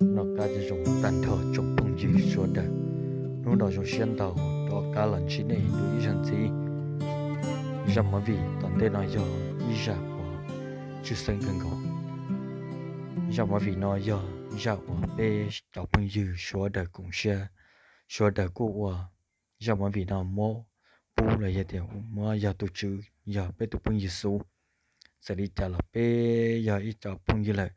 Noj qab nyob zoo tag nrho tsoom phooj ywg sawv daws. Hnub no zoo siab ntau rov qab los ntsib nej dua ib zaug ntxiv. Zaj movie tom ntej no yog ib zaj uas tshwj xeeb kawg nkaus. Zaj movie no yog zaj uas peb cov phooj ywg sawv daws koom siab, sawv daws kuj ua zaj movie no muab pub los yog tias muab yog tus tswv yog peb tus phooj ywg Xus. Txawm li cas los peb yog ib cov phooj ywg lawm,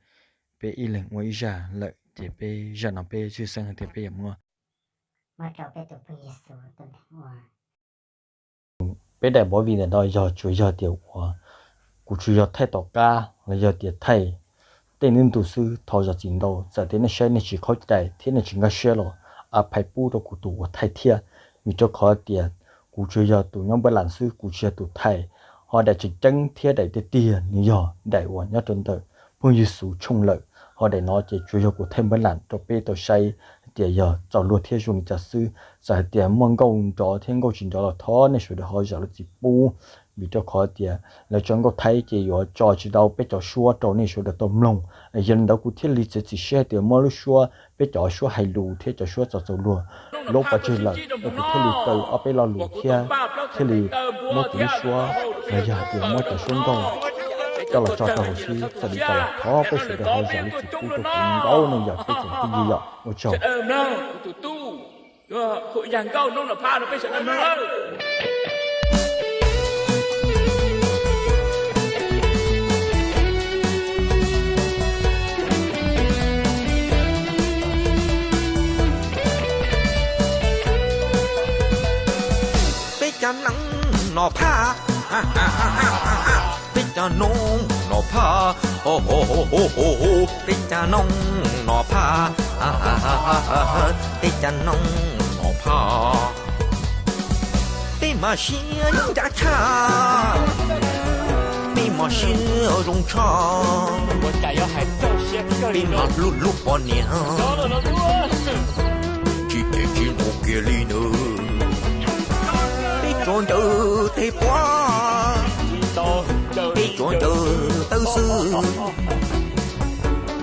peb ib leeg ua ib zaj lawm ces peb zaj no peb tshwj xeeb hais tias peb yuav muab, muab rau peb tus phooj ywg Xus tus neeg ua. Peb daim movie ntawm no yog tsuas yog tias uas kuv tsuas yog thaij tom qab los yog tias thaij tej ntu xwb, thov zam txim ntau. Txawm tias nej saib nej tsis khaub cai thiab nej tsis nkag siab los a, pab pub rau kuv tus uas thaij thiab, vim rau qhov tias kuv tsuas yog tus nyob npab las xwb, kuv tsis yog tus thaij. Ho daim tseem ceeb thiab daim tiag tiag nws yog daim uas nyob rau ntawm phooj ywg Xus tshooj lawm. Ho daim no ces tsuas yog kuv thaij npab las rau peb tau saib tias yog txaus luag thiab zoo li cas xwb. Txawm hais tias muaj nkauj nrov thiab nkauj tsis nrov los thov nej sawv daws ho zam lub txim pub, vim rau qhov tias lawv tso nkauj Thaib ces yuav tso tsis tau peb cov suab rau nej sawv daws tau mloog. Yog li ntawd kuv thiaj li txiav txim siab hais tias muab lub suab, peb cov suab hais lus thiab cov suab txaus txaus luag los pov tseg lawm, es kuv thiaj li kaw ob peb lo lus thiab thiaj li muab kuv lub suab los yog hais tias muab cov suab nkauj coj los tso rau hauv xwb. Txawm li cas los thov peb sawv daws ho zam lub txim pub rau kuv ntau no yog peb tsoom phooj ywg yom. Ua tsaug. Peb cov noob Nom Phaj, peb cov noob Nom Phaj, peb cov noob Nom Phaj, peb cov noob Nom Phaj. Peb mas siab ncav tshaj, peb mas siab zoo tshaj, peb mas hlub hlub poj niam, tsis phem tsis ntxhov kiag li ntawd. Peb tsuas ncaws tes puab, peb tsuas ncaws tawb xwb,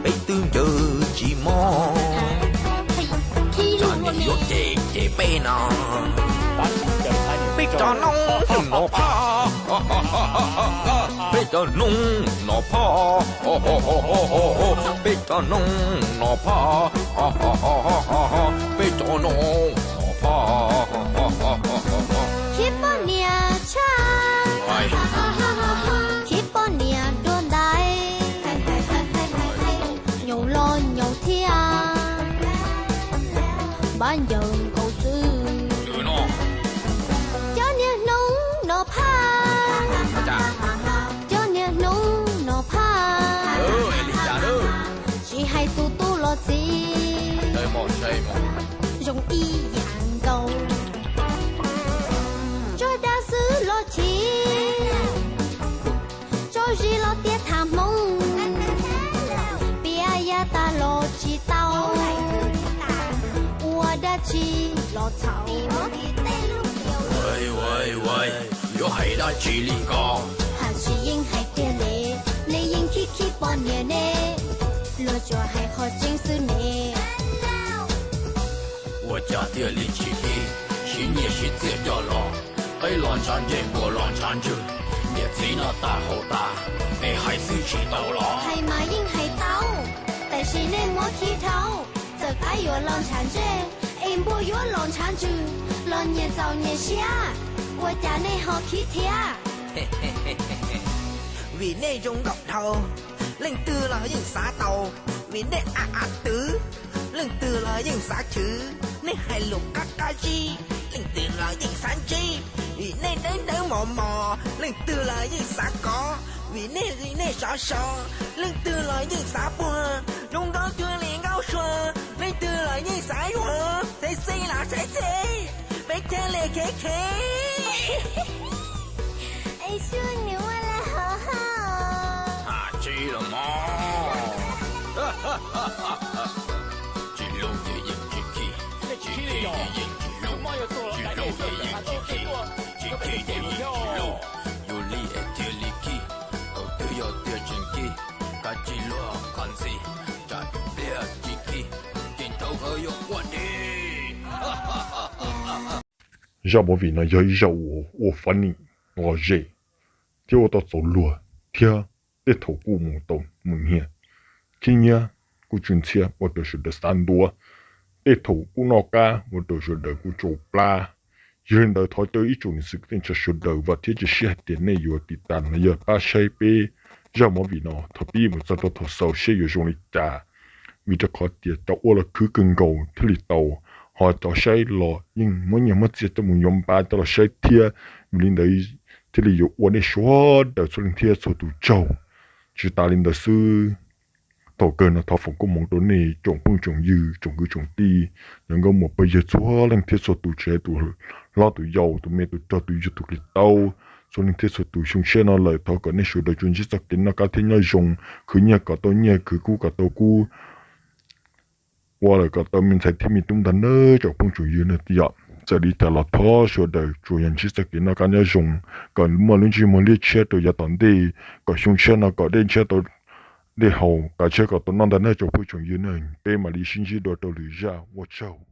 peb twb ncaws tsis mob. Tsam nws yuav cem ces peb no, peb cov noob Nom Phaj, peb cov noob Nom Phaj, peb cov noob Nom Phaj, peb cov noob Nom Phaj. Khib poj niam tshaj, khib poj niam dua ntais, nyaum los nyaum thiab, npab ncaws nkaus xwb. Cov niag noob Nom Phaj, cov niag noob Nom Phaj, tsis hais tus tub los txiv, zoo ib yam nkaus. Tso dag xwb los chim, tso zis los tias tham hmoov, piav yav tas los tsis tau, ua dab tsi los txhaum. Yuav hais dab tsi li ko, hais tsis yeej hais tiag ne, nej yeej khib khib poj niam ne, luag tsuas hais qhov tseeb xwb ne. Ua cas thiaj li tsis khib, siv nyiaj siv txiaj coj los, qaib los ntshav ntseg, npua los ntshav ntswg, niam txiv noj tas haus tas, nej hais xwb tsis tau los? Hais mas yeej hais tau, tab sis nej muab khib dhau, txawm qaib yuav los ntshav ntseg, es npua yuav los ntshav ntswg, los nyias txaus nyias siab, ua cas nej ho khib thiab? Vim nej zoo nkauj dhau, leej twg los yeej xav tau. Vim nej a a twv, leej twg los yeej xav chwv. Nej hais lus qab qab zib, leej twg los yeej xav ntsib. Vim nej dawb dawb mos mos, leej twg los yeej xav kov. Vim nej li nej sov so, leej twg los yeej xav puag. Zoo nkauj cuag li nkauj sua, leej twg los yeej xav yuav. Txhais xi los txhais txhe, peb thiaj li khev khev. Es xyuas nws ua li hov hos. Tsis los mog. Tsis hlub ces yeej tsis khib, tsis khib ces yeej tsis hlub, tsis hlub ces yeej tsis khib, tsis khib ces yeej tsis hlub. Yus li es thiaj li khib, thaum twg yog tiag tseem khib, kav tsij luag qhov ntxim, tsam pliag tsis khib. Zaj movie no yog ib zaj uas ua funny, lom zem, thiab ua tau txaus luag thiab tej thaum kuj mus tau mus nyiag, thiab nyiaj kuj tsis ntxhiab ua rau sawv daws xav nthuav, tej thaum kuj noj qab ua rau sawv daws kuj tsau plab. Yog li ntawd thov caw ib tsoom niam txiv kwv tij neej tsa sawv daws vam thiab cia siab hais tias nej yuav tiv tas los yog pab saib peb zaj movie no thaum pib mus txog rau thaum xaus seb yuav zoo li cas, vim rau qhov tias cov ua los khwv kawg nkaus thiaj li tau, ho cov saib los yeej muab nyiaj muab txiaj coj mus yuav npab coj los saib thiab. Vim li ntawd thiaj li yuav ua nej sawv daws txhua leej thiab txhua tus tsaug. Tsis tas li ntawd xwb, thaum kawg no thov foom koob hmoov rau nej tsoom phooj tsoom ywg tsoom kwv tsoom tij, cov nkauj muam pog yawg txhua leej thiab txhua tus, tsis hais tus hlob tus yau, tus me tus rog, tus yug tus kli taub, txhua leej thiab txhua tus. Xyoo tshiab no lawm thov kom nej sawv daws tsuas ntsib txoj kev noj qab thiab nyob zoo, khwv nyiaj kom tau nyiaj, khwv kub kom tau kub, ua lawm kom tau me ntxhais thiab me tub ntag nawb tsoom phooj tsoom ywg na. Yog txawm li cas los thov sawv daws tsuas yog ntsib txoj kev noj qab nyob zoo, kom muaj lub ntsej muag liab tshiab rau yav tom ntej, kom xyoo tshiab no kom dej tshiab tau, dej haus, kav tshiab kom tau noj ntag nawb tsoom phooj tsoom ywg na. Peb mam li sib ntsib dua rau lwm zaj, ua tsaug.